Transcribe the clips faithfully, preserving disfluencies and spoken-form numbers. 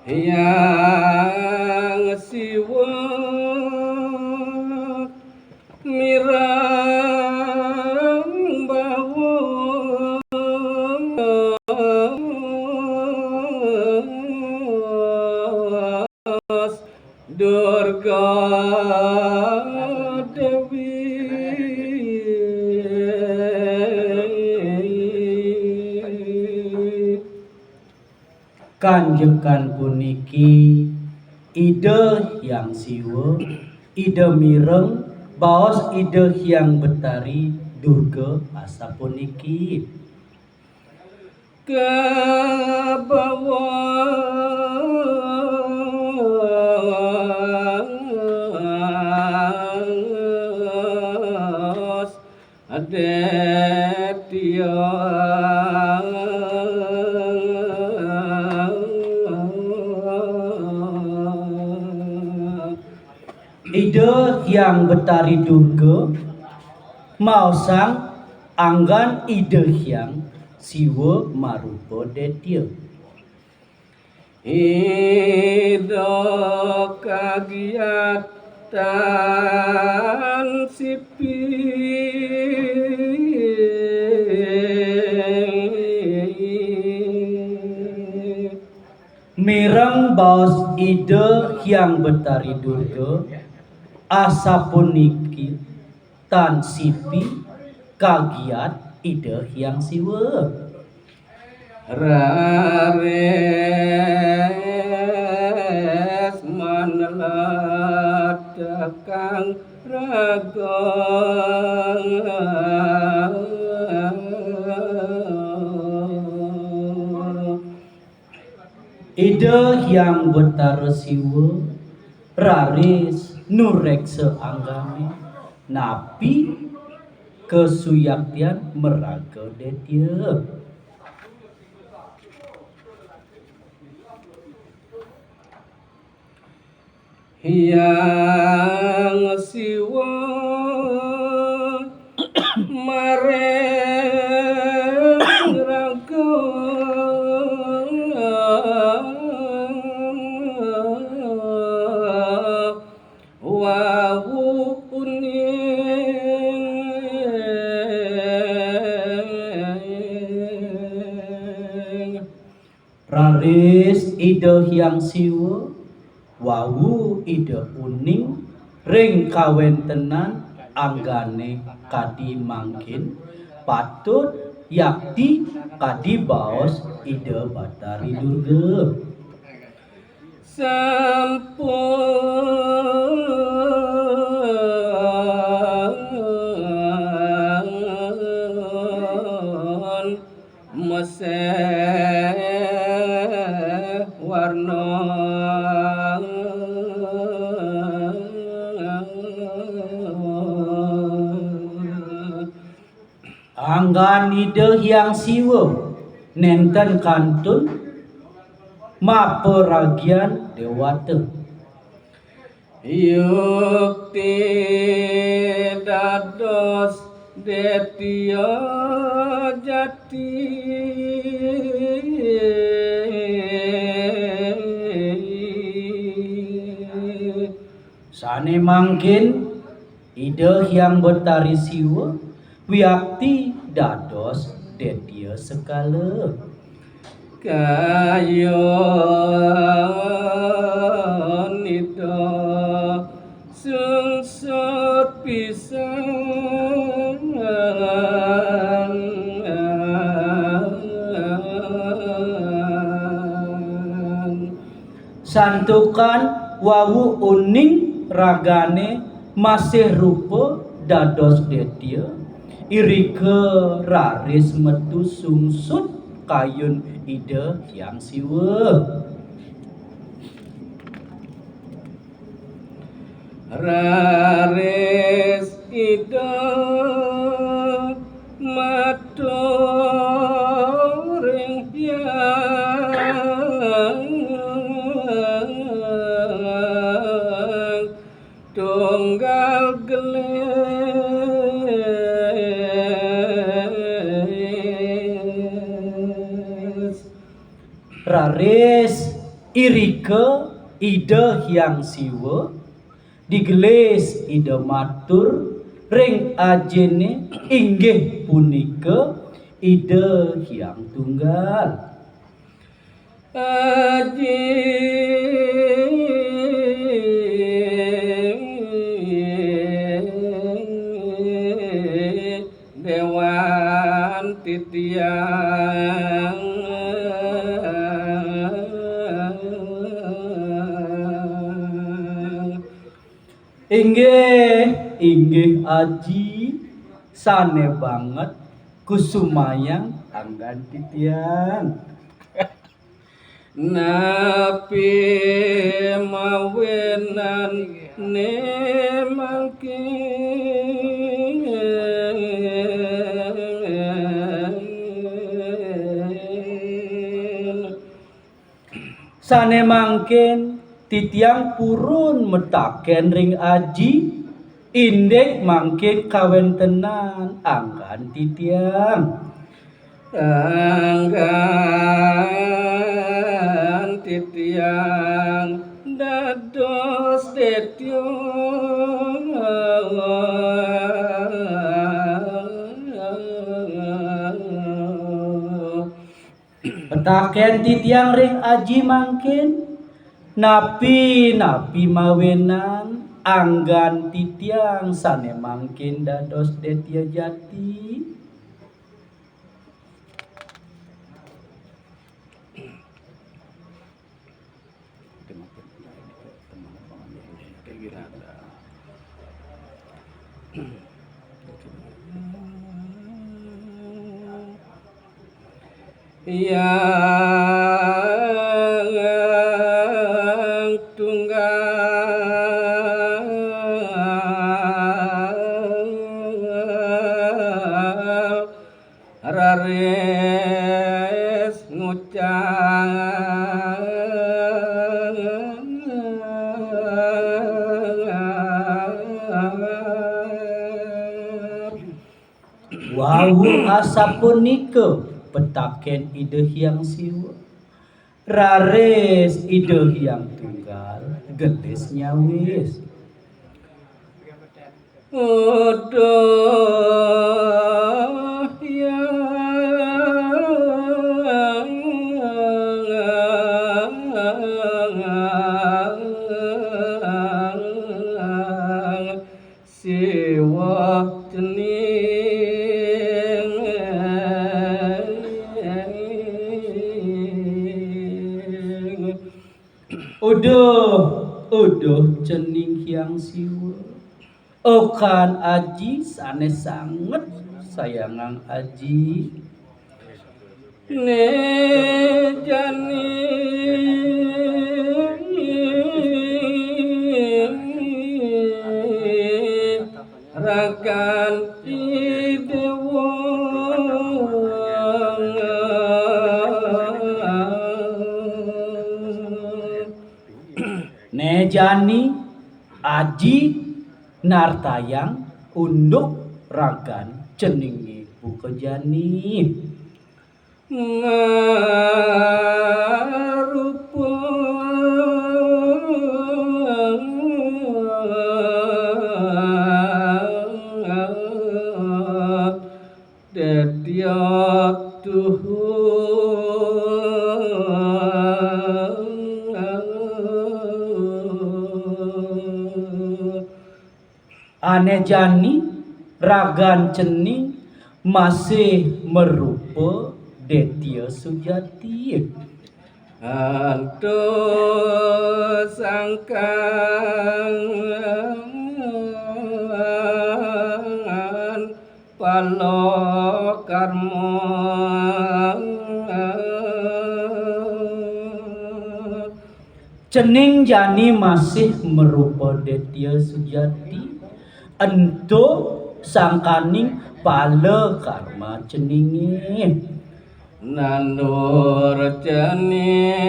Hyang Siwa mireng bawas Durga Dewi. Kanjekan puniki Ida Hyang Siwa, Ida mireng baos Ida Hyang Betari Durga asapuniki. Kabawa Aditya. Ida Hyang Betari Durga maosang anggan Ida Hyang Siwa marupa detya. Ida kagiatan sipi. Mireng baos Ida Hyang Betari Durga, asapuniki tan sipi kagiat Ida Hyang Siwa. Raris manelat tekang raga. Ida Hyang Betara Siwa raris nureksa anggane napi kasuyaktian maraga detya. Hyang Siwa mareng raga wau uning. Raris Ida Hyang Siwa wau Ida uning ring kawentenan anggane kadi mangkin patut yakti kadi baos Ida Batari Durga. Sampun meseh warna. Anggan Ida Hyang Siwa nenten kantun maparagian dewata. Yukti dados detya jati. Sane mangkin Ida Hyang Betari Siwa wiakti dados detya sekala. Kayun Ida sungsut pisan. Santukan wau uning ragane masih rupa dados detya, irika raris metu sungsut kayun Ida Hyang Siwa. Raris Ida matur ring Hyang Tunggal Gelis. Raris irika Ida Hyang Siwa, digelis Ida matur ring ajiné inggih punika Ida Hyang Tunggal. Aji Dewan titiang. Inggih, inggih Aji, sané banget kusumayang anggan titiang. Napi mawinan né mangkin? Sané mangkin titiang purun mataken ring Aji, indik mangkin kawéntenan anggan titiang. Anggan titiang dados détya. Petaken titiang ring Aji mangkin, napi-napi mawinan anggan titiang sané mangkin dados détya jati? Hyang Tunggal raris ngucap. Wau asapunika petaken Ida Hyang Siwa. Raris Ida Hyang Tunggal gelis nyawis. Uduh Hyang Siwa cening. Uduh, uduh cening Hyang Siwa. Okan Aji sané sanget sayangang Aji. Né jani rakan I Déwa. Né jani Aji nartayang unduk ragan ceningé buka jani. Marupa détya tuhu. Ané jani ragan cening masih marupa détya sujati. Antu sangkan pala karma. Cening jani masih marupa détya sujati, ento sangkaning pala karma ceningé. Nandur cening,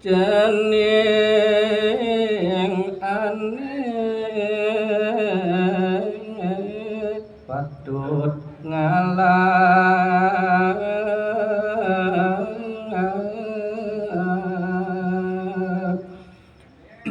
cening ané.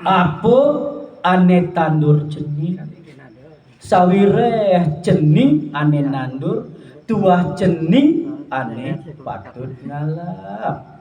Apa ané tandur cening? Sawiréh cening ané nandur, tuah cening ané patut ngalap.